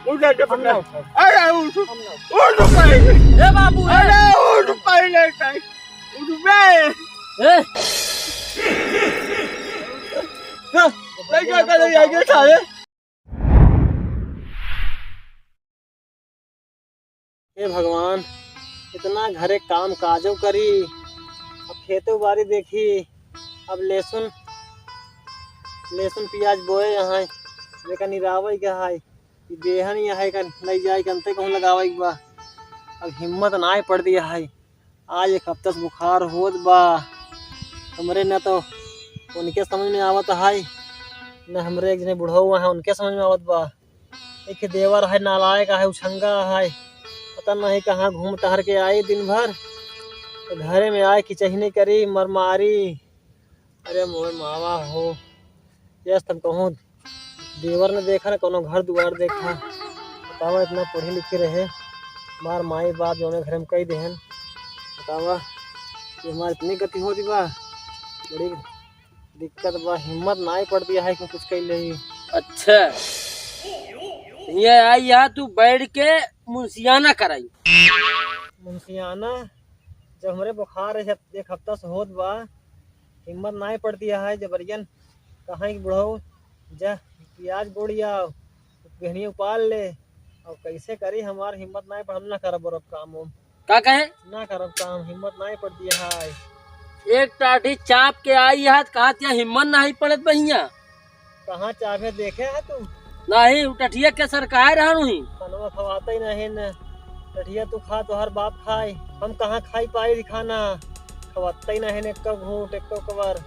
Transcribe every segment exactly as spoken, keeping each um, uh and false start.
उठ जा, हम ना उठाओ। अरे उठ, हम ना उठाओ। उठ पहले। ए बाबू, ए। अरे उठ पहले, उठ बे। ए। ना, नहीं क्या करे, आगे साले। हे भगवान, इतना घरे काम काजो करी, अब खेतो बारी देखी, अब लहसुन, लहसुन पियाज बोए यहाँ, जेका निरावे के है, ई बेहन यहाँ है, का लई जाए के अंते कहूँ लगावे के बा। अब हिम्मत नाय पड़ दिया है, आज एक हफ्ता से बुखार होत बा, हमरे न तो उनके समझ में आवत है, न हमरे एक जने बुढ़ऊ है उनके समझ में आवत बा। एक देवर है, नालायक है, उछंगा है, पता नहीं कहाँ घूम टहर के आई दिन भर, तो घरे में आए कि चहनी करी, मरमारी। अरे मोर मावा हो, यस तुम कहूँ देवर ने देखा ना, कोनो घर दुआर देखा, बतावा, इतना पढ़ी लिखी रहे, हमार माई बाप जौने घर में कही देहन, बतावा, ये हमार इतनी गति होती बा, बड़ी दिक्कत बा, हिम्मत नाई पड़ती है कि कुछ कह ले। अच्छा, ये आई यहाँ तू बैठ के मुंशियाना कराई। मुंशियाना? जब हमरे बुखार है, एक हफ्ता से होत बा, हिम्मत नाई पड़ती है, जबरियन कहाँ कि बुढ़ऊ जा पियाज गोड़िया, गहनी उपाल ले, और कैसे करी, हमार हिम्मत नाई पड़, हम ना करब बरब काम उम। का कहे? ना करब काम, हिम्मत नाई पड़ती है। एक टाठी चाप के आई है, कहत या हिम्मत नहीं पड़त बहिया। कहाँ चापे देखे है तू? नहीं, उ टठिया के सरकाए रहन हुई। खानवा खवाते ही नहीं न। टठिया तू खा, तोहर बाप खाए, हम कहाँ खाई पाई खाना? खवाते ही नहीं न, एको घूंट, एको कवर।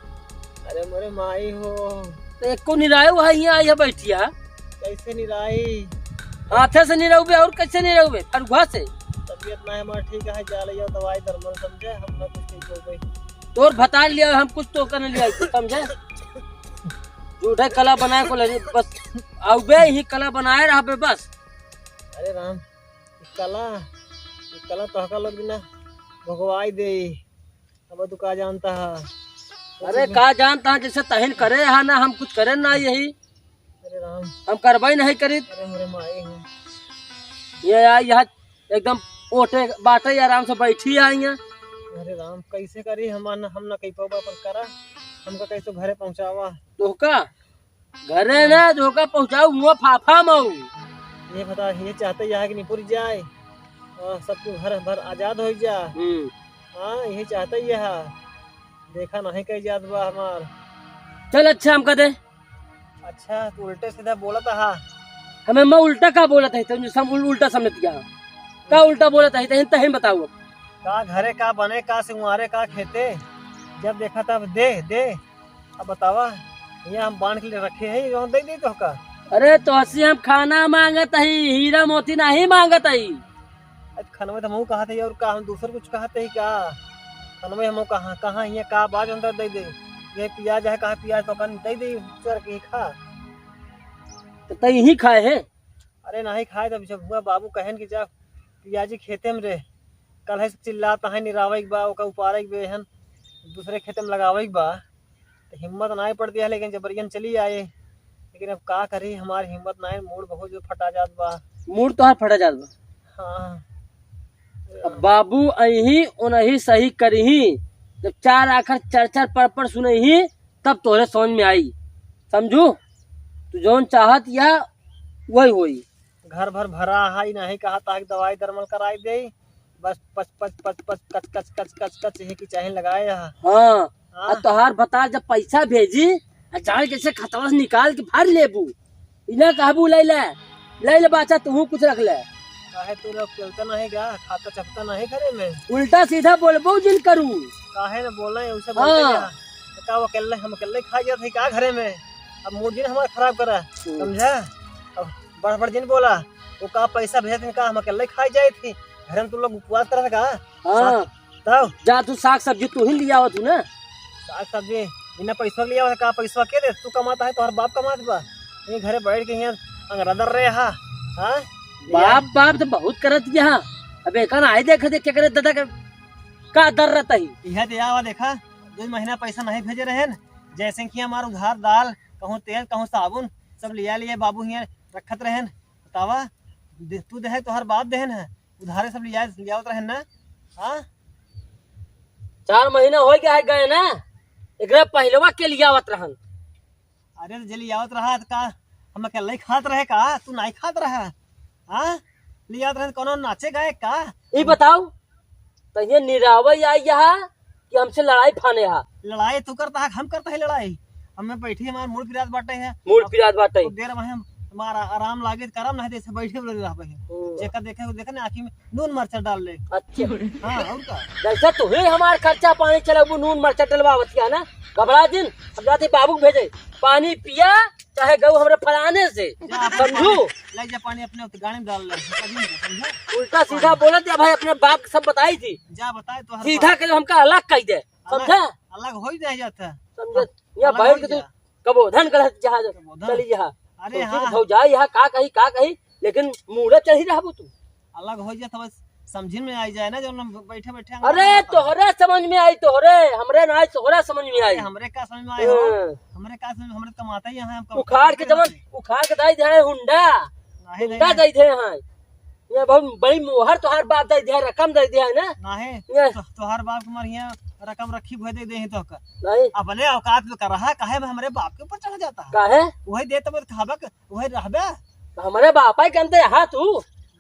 अरे मोरे माई हो। तो एको निरायो है, यहाँ आई है बैठिया। कैसे निराई? हाथे से निरउबे और कैसे निरउबे? फरुआ से। तबियत ना हमार ठीक है, जा ले जाओ दवाई दरमल, समझे? हम ना कुछ नहीं बोल रहे। तोर भतार लिया, हम कुछ तो कर लिया, समझे? झूठे कला बनाए को लगे, बस। आउबे ही कला बनाए रहबे बस। अरे राम, ई कला, ई कला तोहका लोग बिना भगवाई दे। अब तू का जानता है? अरे का जानता है, जैसे तहिन करे है ना, हम कुछ करे ना यही। अरे राम। हम करवाई नहीं करीत। अरे हमरे माई हो। ये आ, यहाँ एकदम ओटे बाटे, आराम से बैठी आई है। अरे राम, कैसे करी हम, हम ना कही पाबा, पर करा, हमका कैसे घरे पहुँचावा। तोहका घरे ना, तोहका पहुँचाऊ हुआ फाफा मऊ। ये बता, ये चाहते यहाँ कि निपुर जाए और सबके घर भर आजाद हो जा। हम्म। हाँ, यही चाहते ही है। देखा नहीं कही जात बा हमार। चल अच्छा, हमका दे। अच्छा, तू उल्टे सीधा बोलत हा। हमें मैं उल्टा का बोलत है, तुम सब उल-, उल्टा समझत गया। का उल्टा बोलत है, तहिन, तहिन बताओ अब। का घरे का बने, का सिंवारे, का खेते, जब देखा तब दे, दे। अब बतावा, यहाँ हम बांध के लिए रखे हैं, ये दे दे तोहका। अरे तोहसे हम खाना मांगत हई, हीरा मोती नहीं मांगत हई। अब खनवे तो हमहू कहत हई, और का हम दूसर कुछ कहत हई का? खनवे हमहू कहाँ, कहाँ हियाँ का बाज अंदर दे दे। ये पियाज है, कहाँ पियाज तो कन दे दे, चर के खा। तो तई ही खाए है? अरे नाही खाए, तब जब हुआ बाबू कहन कि जा पियाजी खेते में रे, कल है चिल्लात है निरावे के बा, ओका उपारे के बे हन, दूसरे खेते में लगावे के बा। तो हिम्मत नाई पड़ती है, लेकिन जबरियन चली आए। लेकिन अब का करी, हमारी हिम्मत नाई, मूड बहुत जो फटा जात बा। मूड तोहार फटा जात बा। हाँ। अब बाबू अइही, उनही सही करिही। जब चार आखर चार चार पढ़ पढ़ सुनइही, तब तोहरे समझ में आई, समझू? तू जौन चाहत या वही होई। घर भर भरा है, नहीं कहा ताकि दवाई दरमल कराई दे, बस पच पच पच पच कच कच कच कच कच यही की चाहे लगाए है। हाँ। हाँ। आ तोहार भतार जब पैसा भेजी, आ जान कैसे खतवा से निकाल के भर लेबू, इना कहबू ले ले, ले ले बाचा, तू कुछ रख ले। काहे तू लोग चलता नहीं गा, खाता चपता नहीं घरे में? उल्टा सीधा बोलबो जिन करू। काहे न बोले, उसे हाँ। बोलते क्या? तो का वो अकेले, हम अकेले खा जात है का घरे में? अब मूड जिन हमारा खराब करा, हम्म। समझा? अब बढ़ बढ़ जिन बोला, वो का पैसा भेजत है का, हम अकेले खा जाए थे, घरे में तुम लोग उपवास करत का? हाँ। तब? जा तू साग सब्जी तू ही लियावत हूँ ना। साग सब्जी बिना पैसा लियावत का, पैसा के दे? तू कमाता है, तोहर बाप कमात बा? ये घरे बैठ के यहाँ अंगरा दर रहे हा, हाँ? बाप, बाप तो बहुत करत गया। अब एक ना आए देख, देख के करे दादा के का दर रहता ही। यह दे आवा देखा, दो महीना पैसा नहीं भेजे रहे न, जैसे कि हमार उधार दाल, कहूँ तेल, कहूँ साबुन, सब लिया लिए बाबू हियाँ रखत रहे न। बतावा, दे, तू देहे, तोहर बाप देहन है, उधारे सब लिया, लियावत रहन ना। हाँ, चार महीना हो गया है गए ना, एकरा पहिलवा के लियावत रहन। अरे, तो जे लियावत रहा तो का हम अकेले खात रहे का? तू नहीं खात रहा? हाँ, लियावत रहे तो कौनो नाचे गाए का? ई बताओ, तो ये निरावई आई यहाँ कि हमसे लड़ाई फाने हा? लड़ाई तू करता है, हम करता है लड़ाई? हमें बैठी, हमार मूड पिरात बाटे है। मूड पिरात बाटे। तो देर में हम तुम्हारा आराम लागे तो करम, नहीं तो ऐसे बैठे बोले रहबे है। हम्म। जेकर देखे, वो देखे ना, आँखी में नून मरचा डाल ले। अच्छा। हाँ, और का? जैसे तू ही हमार खर्चा पानी चलाबू, नून मरचा डलवावत किया ना, घबरा जिन, हम जाते बाबू के भेजे, पानी पिया, चाहे गऊ हमरे फलाने से, जा, अपन समझू? पानी, ले जा पानी अपने उत गाड़ी में डाल ले, समझू? उल्टा सीधा बोलत या भाई, अपने बाप के सब बताई थी। जा बताए तो हर सीधा बात। के हमका अलग कह दे, अलग, समझा? अलग हो ही जाए जाता है। समझे? या अलग बैठ हो के तू जा। कबो धन गलत जहाज कबो धन। चली जहा। अरे तुमसे हाँ। भौजाई यहाँ का कही, का कही, लेकिन मूड़े चढ़ी रहबू तू। अलग हो जाए तो बस समझ में आई जाए ना, जब हम बैठे बैठे हम अरे करता। तोहरे समझ में आई, तोहरे, हमरे ना आई, तोहरा समझ में आई। अरे हमरे का समझ में आई हो? हाँ। हमरे का समझ, हमरे कमाता ही यहाँ, हम कब उखाड़ के करते जवन, रहते। उखाड़ के दाई दे हुंडा। नहीं, नहीं, हुंडा नहीं। दाई दे यहाँ। ये बहुत बड़ी मोहर तोहार बाप दाई दिया, रकम दाई दिया है ना? नाहीं, ये तो, तोहार बाप के मरिया रकम रखी भय दे दे ही तो का। नहीं। अपने औकात में कर रहा, काहे में हमरे बाप के ऊपर चढ़ जाता है? काहे? वही दे तब खाबक, वही रहबे। तो हमरे बापा के अंदर हा तू?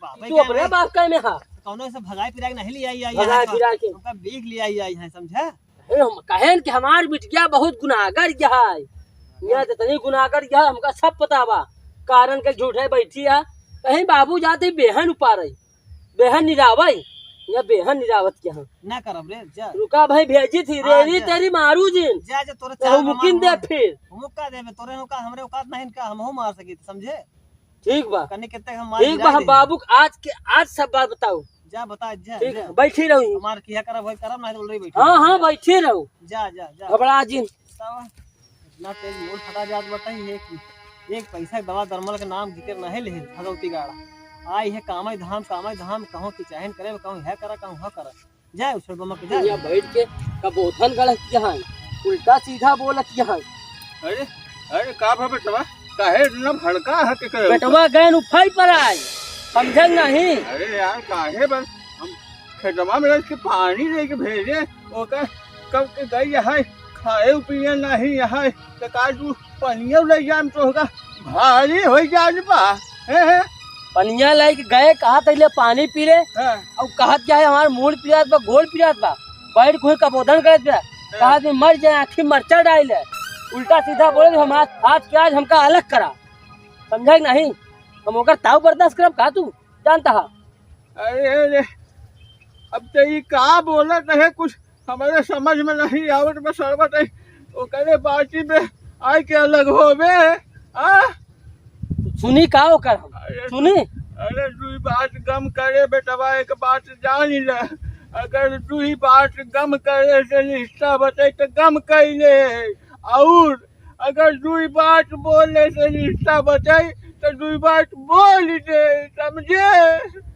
बापा तू के अपने अंदर। बाप का में हा? कौनो से भगाई पिराई नहीं लिया, आई, आई भगाई यहाँ का। पिराई के। हमका बीख लिया, आई, आई है, समझा? अरे हम कहेन कि हमार बिटिया बहुत गुनाहगर है। यहाँ जितनी गुनाहगर है, हमका सब पता बा। कारण के झूठे बैठी है। कहीं बाबू जाते बेहन उपारे, बेहन निरावे, या बेहन निरावत के हम। ना करब रे, जा। रुका भाई, भेजी थी, हाँ, रेरी जा। तेरी मारू जिन। जा, जा, तोरे तो चार मुकिन दे मार। फिर। मुक्का देबे, तोरे का, हमरे औकात नहीं इनका, हमहू मार सकी, समझे? ठीक बा। कने कितने हम मार ठीक बा, गिरा हम दे। बाबू के आज के आज सब बात बताऊ। जा बता, जा, ठीक, जा। बैठी रहू। हमार किया करब, होई करब, नहीं तो बोल रही बैठी। हाँ, हाँ, बैठी रहू। जा, जा, जा। घबरा जिन। बतावा, इतना तेज मोल फटा जात बटई है कि एक पैसा के दवा दरमल के नाम जिक्र नहीं ले, भगवती गाड़ा। आई है कामई धाम, कामई धाम, कहूँ कि चाहन करे, कहूँ है करा, कहूँ ह करा। जाए, उछल बमक जाए। यहाँ बैठ के कबोधन गलत यहाँ, उल्टा सीधा बोलत यहाँ। अरे, अरे, का भा बेटवा? काहे इतना भड़का है के कहे? बेटवा गए उफाई पर आए, समझल नहीं? अरे यार, काहे बस हम खेतवा में रह के पानी लेके भेजे, ओकर कब के गई है, खाए पिए नहीं है, तो का तू पनिया ले जाम तो होगा भारी हो जान बा, हैं, हैं? पनिया लेके गए, कहा तैले पानी पी ले, हाँ। और कहत क्या है, हमार मूड़ पिरात बा, गोड़ पिरात बा, बैठ कोई कबोधन करत बा, हाँ। कहा कि मर जाए, आँखी मरचा डाल ले, उल्टा सीधा बोले, हम आज, आज के आज हमका अलग करा, समझा कि नहीं? हम ओकर ताव बर्दाश्त करब का तू जानता हा? अरे, अरे, अब तो ई का बोलत है, कुछ हमारे समझ में नहीं आवत बा सरवा, तई ओकरे बाटी में आए के अलग होबे, आ? सुनी का ओकर हम? अरे, सुनी? अरे, दुई बात गम करे बेटवा, एक बात जान ले, अगर दुई बात गम करे से रिश्ता बचे तो गम कैले, और अगर दुई बात बोले से रिश्ता बचे तो दुई बात बोल दे, समझे?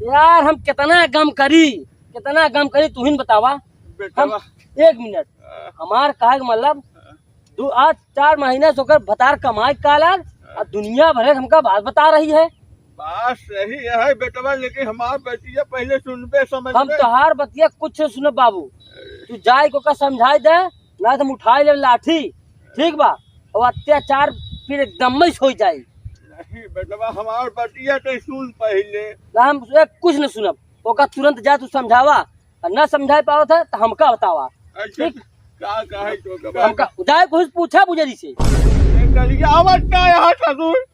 यार, हम कितना गम करी, कितना गम करी, तू ही न बतावा। बेटवा। हम, एक मिनट, हाँ। हमार कहे के मतलब, हाँ। दू, आज चार महीना से ओकर भतार कमाए काला, हाँ। और दुनिया भर के हमका बात बता रही है। बात सही है बेटवा, लेकिन हमार बतिया पहले सुनबे, समझबे। हम तोहार बतिया कुछ न सुनब बाबू, तू जाए के ओका समझाए दे, ना तो हम उठाए ले लाठी, ठीक बा? और अत्याचार फिर एकदम में हो जाए। नहीं बेटवा, हमार बतिया तो सुन पहले। ना, हम एक कुछ न सुनब, ओका तुरंत जा तू समझावा, और ना समझाए पावत है तो हमका बतावा। अच्छा, ठीक? का, का है तो का हमका जाए कुछ पूछा बुझे से। ये गरियावत का यहाँ ससुर?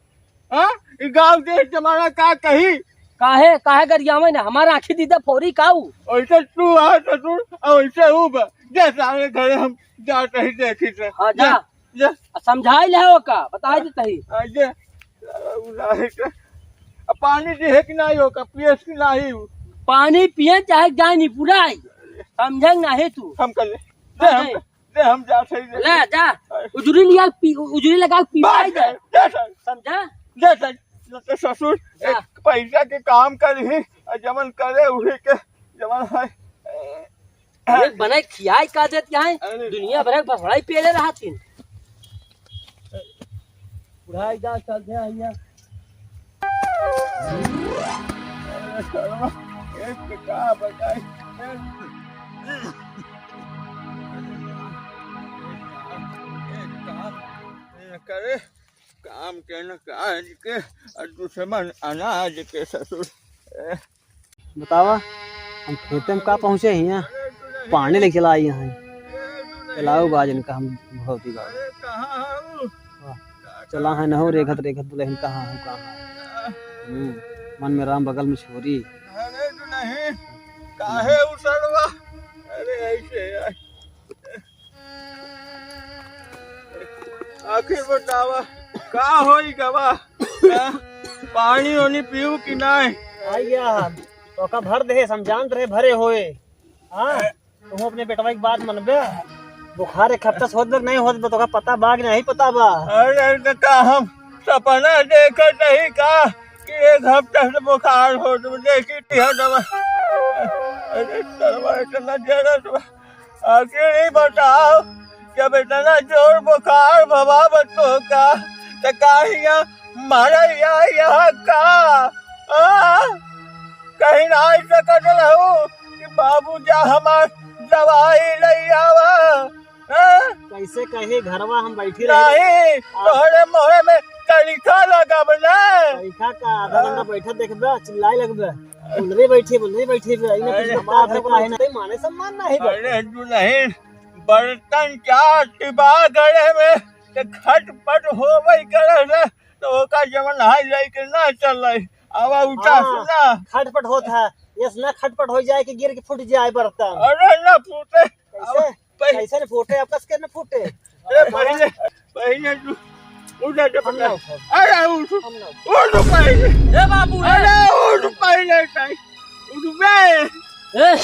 हाँ? ई गाँव देश जमाना का कही? काहे, काहे गरियावे ना? हमार आँखी दीदा फोरी काऊ? ऐसे तू आ ससुर, और ऐसे ऊ बा। जा सारे घरे हम जात ही देखी से। हाँ, जा। जा, जा। आ, समझाई ले हो का? बताई देत ही। आ, जा। साला उलाहे के। अब पानी दिहे कि नाही हो का? पियस कि नाही? पानी पिए चाहे जाए नहीं पूरा आई। समझे नहीं तू? हम कर ले। दे हम, नहीं। दे हम जा सही दे। ले जा। उजुरी लिया पी, उजुरी लगा पी बात आई दे। दे, दे सर। समझा? दे सर। न तो ससुर जा। एक पैसा के काम कर ही, और जमन करे उही के जमन है। एक बनाए खियाई का देत यहाँ है? अरे। दुनिया भर के भसड़ाई पेले रहत हिन। बुढ़ाई जा चल दे यहाँ। एक का बताई। एक काम करे, काम के न काज के, और दुश्मन अनाज के ससुर। ए। बतावा, हम खेते में का पहुँचे हियाँ, पानी लेके चला आई हैं। चलाऊ बाज इनका हम भगवती बाबा। वाह, चला है नहो रेखत रेखत दुलहिन कहाँ हो, कहाँ हो। हम्म, मन में राम बगल में छोरी। अरे दुलहिन, काहे उतरवा? अरे ऐसे यार। आखिर बतावा, का होई गवा? हाँ? पानी ओनी पीऊ कि नाय? आइया, तोका भर दे, हम जानत रहे भरे होए। हाँ, तुम अपने बेटवा की बात मनबे? बुखार एक हफ्ता से होत बा कि नहीं होत बा, तोका पता बा कि नहीं पता बा? अरे, तो का हम सपना देखत हई का कि एक हफ्ता से बुखार होत बा? देखी तिहा दवा। अरे, सरवा इतना जरत बा। आखिर ई बताओ, जब इतना जोर बुखार भवा बा तोहका, त का हियाँ मरल जाए यहाँ का? आ? कहीं ना आई सकत रहू कि बाबू जा हमार दवाई ले आवा? आ? कैसे कहे घरवा हम बैठी रहे। नहीं, तोहरे मुँहे में कलिखा लगाब ना। कलिखा का आधा घंटा बैठा देखबे, चिल्लाए लगबे। बोल रे बैठी, बोल रे बैठी बे, इने कुछ अरे। बता दे, काहे ना? ते माने सम्मान नाही बे। अरे दुलहिन, बर्तन चार टिबा गड़े में, ते खटपट होबे करे रे, तो ओका जवन हाई जाई के ना चल रही। आवा उठा हाँ, सुना। खटपट होत है, ये सुना खटपट हो जाए कि गिर के फूट जाए बर्तन। अरे ना फूटे। कैसे? पहले कैसे न फूटे, अब कस के न फूटे? अरे पहले, पहले तू उठ जा, हम ना उठब। अरे उठ, हम ना उठब। उठ पहले। ए बाबू, ए। अरे उठ पहले, ताई। उठ बे। ए।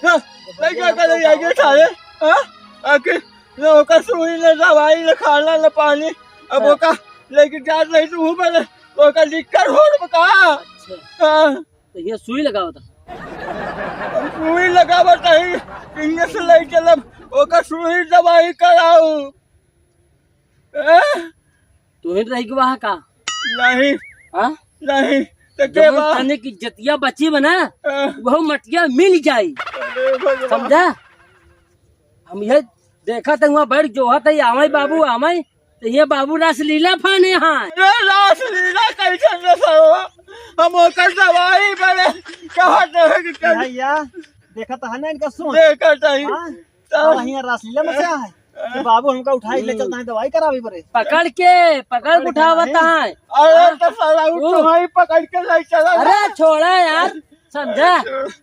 हाँ, लइका का ले आइए सारे। हाँ? आके न ओकर सुई, न दवाई, न खाना, न पानी। अब हाँ। ओका लेके जात रही तू बने, ओका दिक्कत हो रहा का? अच्छा। हाँ। तो ये सुई लगावत है। हम सुई लगावत है, इंजेक्शन ले चलब, ओकर सुई दवाई कराऊ। ए? तू ही रही गवा का? नहीं। हाँ? नहीं। तो के जवन बा? तने की जतिया बची बना, हाँ। वह मटिया मिल जाई। अरे भगवान। समझा? हम ये देखा था वहाँ बैठ जो है, आवे बाबू, आवे। तो ये बाबू रासलीला फाने हाँ। अरे रासलीला कैसे रसवा? हम ओकर दवाई बड़े कहा तो है कि कर भैया, देखा तो है ना इनका सोच। देखा तो ही। हाँ? तो अब यहाँ रासलीला मचा है कि बाबू हमका उठाई ले चलता है दवाई करावे बड़े। पकड़ के, पकड़ के उठावत है। अरे तो साला हाँ। उठ भाई पकड़ के ले चला। अरे छोड़ा यार। समझा?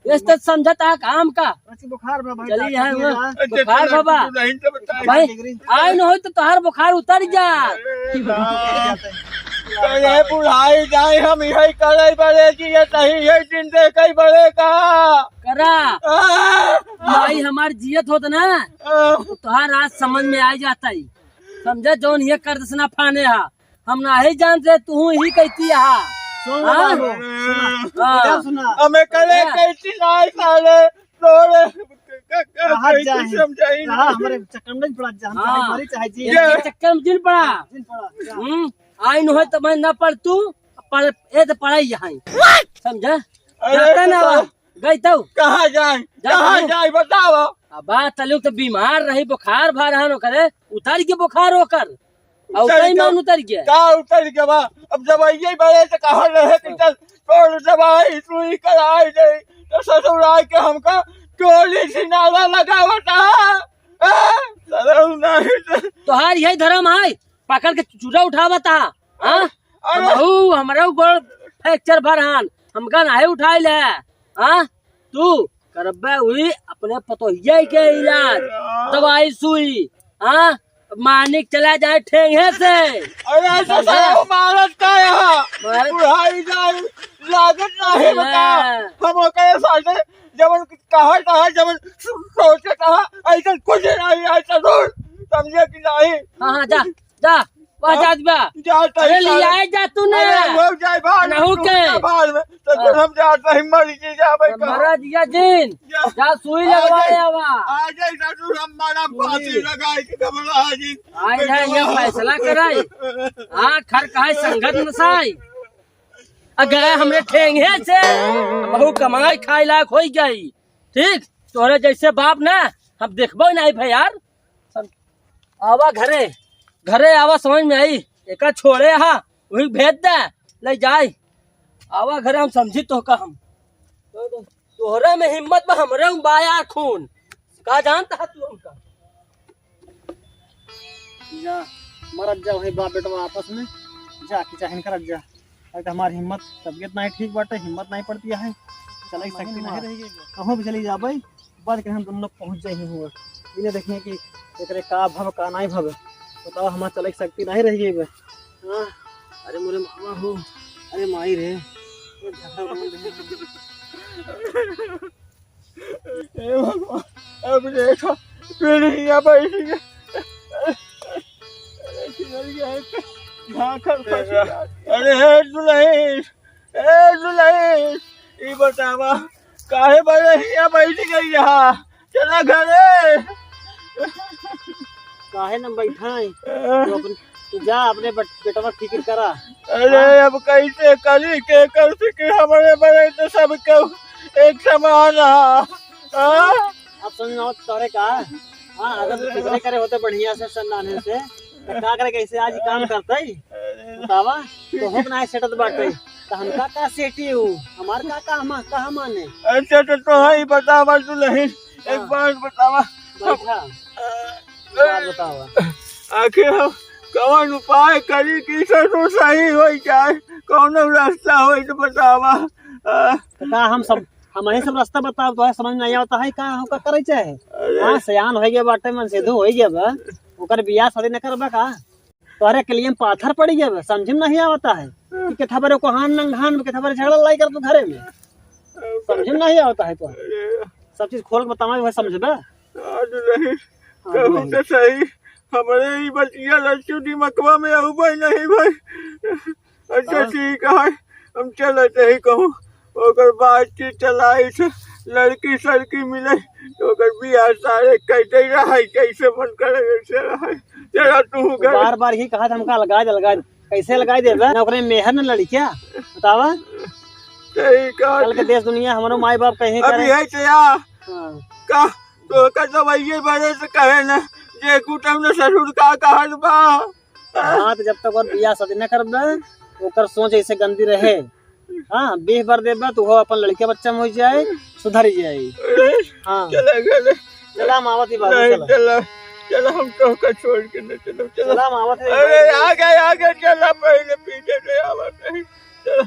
ये तो समझता है काम का। अच्छा, बुखार बा भाई, चली डॉक्टर यहाँ के हुआ। यहाँ। बुखार बा बा। नहीं तो बताइए। भाई, आए न हो तो तोहार बुखार उतर जा। अरे राम। तो ये बुढ़ाई जाए, हम यही करे बड़े कि ये सही, ये दिन दे कई बड़े का। करा। आ, आ, माई हमार जियत होत ना, आ। तो तोहार आज समझ में आ जाता ही। समझा, जौन ये कर दसना फाने हा। हम नाही जानत रहे, तू ही कहती हा। सुन हाँ? बाबू, सुना। हाँ। इधर सुना। हमें करे हाँ। कहती नाही साले, तोरे क-, क-, क-, कहाँ कहीं जाए? कुछ समझाई रहा नहीं। हमारे चक्कर में नहीं पड़ा, हम हाँ। चाहे मरी चाहे जी। ये इनके चक्कर में जिन पड़ा। जिन पड़ा, जा। हम्म, आई न हो तो मैं ना पढ़ तू, पढ़, ए तो पढ़ाई यहाँ। समझा? अरे जाता ना तो बा। गई तो? कहाँ जाए? जा कहाँ तू। जाए बताओ? अब बात तलुक तो बीमार रही, बुखार भा रहा न करे, उतर के बुखार होकर। और उतर कई के मान उतर गया? का उतर के बा? अब जब आइए बड़े तो कहाँ रहे कि चल तोड़ दवाई सुई कराई दे, तो ससुराल के हमका टोली सिनारा लगावत है। हाँ? सरऊ नहीं तो। तोहार यही धर्म है, पकड़ के चूड़ा उठावत है। हाँ? अरे। हमहू, हमरो गोड़ फ्रैक्चर भर हन, हमका नाहीं उठाई ले। हाँ? तू करबे हुई अपने पतोहिया के इलाज, अरे। दवाई सुई, हाँ? मानिक चला जाए ठेंगे से। अरे, ऐसा समझा? साला मारत का यहाँ? मारत बुढ़ाई जाए, लागत नहीं बता। हाँ। हम ओकरे साथे जवन कहा, कहा, जवन सोचे कहा, ऐसा कुछ नहीं, ऐसा दूर, समझे कि नहीं? हाँ, हाँ, जा। जा, वह हाँ, जात बा। जा, अरे, सही ले साहब। आए जा तू ना। अरे, हो जाए भाग, नहू तू के। जा भाग में। तो हाँ। हम जात नहीं, मर जी जा भाई अरे, का। मरा जिया जिन। जा। जा, सुई लगवा आ जाए, आवा। आ जाए, सासू, हम मारा फांसी सुई। लगाए के घबरा जी। आए ना, ये फैसला कराई। हाँ, खर कहाई संगत नसाई। आ गए हमरे ठेंगे से, हमहू कमाई खाए लायक होई जाई। ठीक, तोहरे जैसे बाप ना हम देखबो नहीं भाई यार। आवा घरे, घरे आवा, समझ में आई। एका छोड़े हा, वही भेज दे, ले जाए। आवा घरे, हम समझी तोहका हम। तोहरे में हिम्मत बा, हमरे में बा यार खून। का जानता है तू हमका? जा, मरत जा वही बाप बेटवा आपस में, जा, कि चाहे करत जा। अरे तो हमार हिम्मत, तबीयत नहीं ठीक बाटे, हिम्मत नहीं पड़ती है, चले की शक्ति नहीं रही। कहूँ भी चली जाबे, बाद के हम दोनों पहुँच जाए हुए, इन्हें देखें कि एकरे का भव, का नहीं भव, बताओ, हमार चले की शक्ति नहीं रही गई बे। हाँ, अरे मोरे मामा हो, अरे माई रे, ये झगड़ा बंद है। ए भगवान, अब देखा, फिर यहाँ बैठ गया। अरे, किधर गया है? यहाँ खड़ खड़ से यार। अरे, हे दुलहिन, ए दुलहिन, ई बतावा, काहे बड़े हिया बैठ गई यहाँ? चला घरे। काहे न बैठाई? तू अपन, तू जा, अपने बट-, बेटवा फिकिर करा। अरे, हाँ? अब कैसे करी, के कर फिकिर? हमारे बड़े तो सब केहू एक समान है। हाँ? अब समझ में आवत तोरे का? हाँ, अगर तू फिक्रे करे होते बढ़िया से, सन्नाने से, तो का करे, कैसे आज काम करते ही? बतावा, तो हो ना सेटत बाटे, तो हमका का सेटी हो? हमार का काम है, कहाँ माने? अच्छा, तो, तो ही बतावा दुलहिन, एक हाँ। बात बतावा। बैठा। एक बात बतावा। आखिर हम कौन उपाय करी कि ससुर सही हो जाए, कौन रास्ता हो तो बतावा। आ। तो का हम सब, हम यही सब रास्ता बताओ, तो समझ नहीं आवता है, का हमका करे चाहे? अरे। हाँ, सयान हो गया बाटे, मन सेधू हो गया बा, ओकर बियाह शादी न करबा का? तोहरे के लिए पाथर पड़ी गए बा, समझ में नहीं आवता है कि केथा बरे कोहान नंगहान में, केथा बरे झगड़ा लड़ाई कर तू घरे में, समझ में नहीं आवता है तो। अरे। सब चीज खोल के बतावा, वह समझबे। आज नहीं, हाँ, कहूँ नहीं। तो सही, हमरे ही बतिया लड़की दिमकवा में आऊ भाई नहीं भाई। अच्छा, हाँ। ठीक है, हम चलत ही कहूँ, ओकर बातचीत चलाई से, लड़की सड़की मिले, तो ओकर बियाह सारे कैसे रहे, जैसे मन करे वैसे रहे। चला तू घर। बार बार ही कहा था हमका अलगाए दे, अलगाए दे। कैसे अलगाए देबे? ना ओकरे मेहर न लड़ी क्या? बतावा। सही कहा। कल के देश दुनिया हमरो माई बाप कहीं अब करे। यही तो या। हाँ। का, तो का तो वही बड़े से कहे ना, जे कुटम न ससुर का कहल बा। हाँ, तो जब तक ओकर बियाह शादी न करबे, ओकर सोच ऐसे गंदी रहे। हाँ, बीस बार देबे, तो वो अपन लड़के बच्चा में हो जाए, सुधर जाए। हाँ। चला, चला। चला, हम आवत ही बाबू, नहीं, चला। चला, चला, हम तोहका छोड़ के न चलो, चला। चला, हम आवत ही अरे, बाबू। आ गए, आ गए, चला, पहले पीछे से आवत नहीं। चला।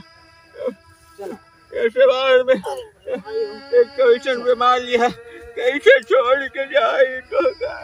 चला। ऐसे बार में एक तो ऐसन बीमारी है, कैसे छोड़ के जाए तोहका?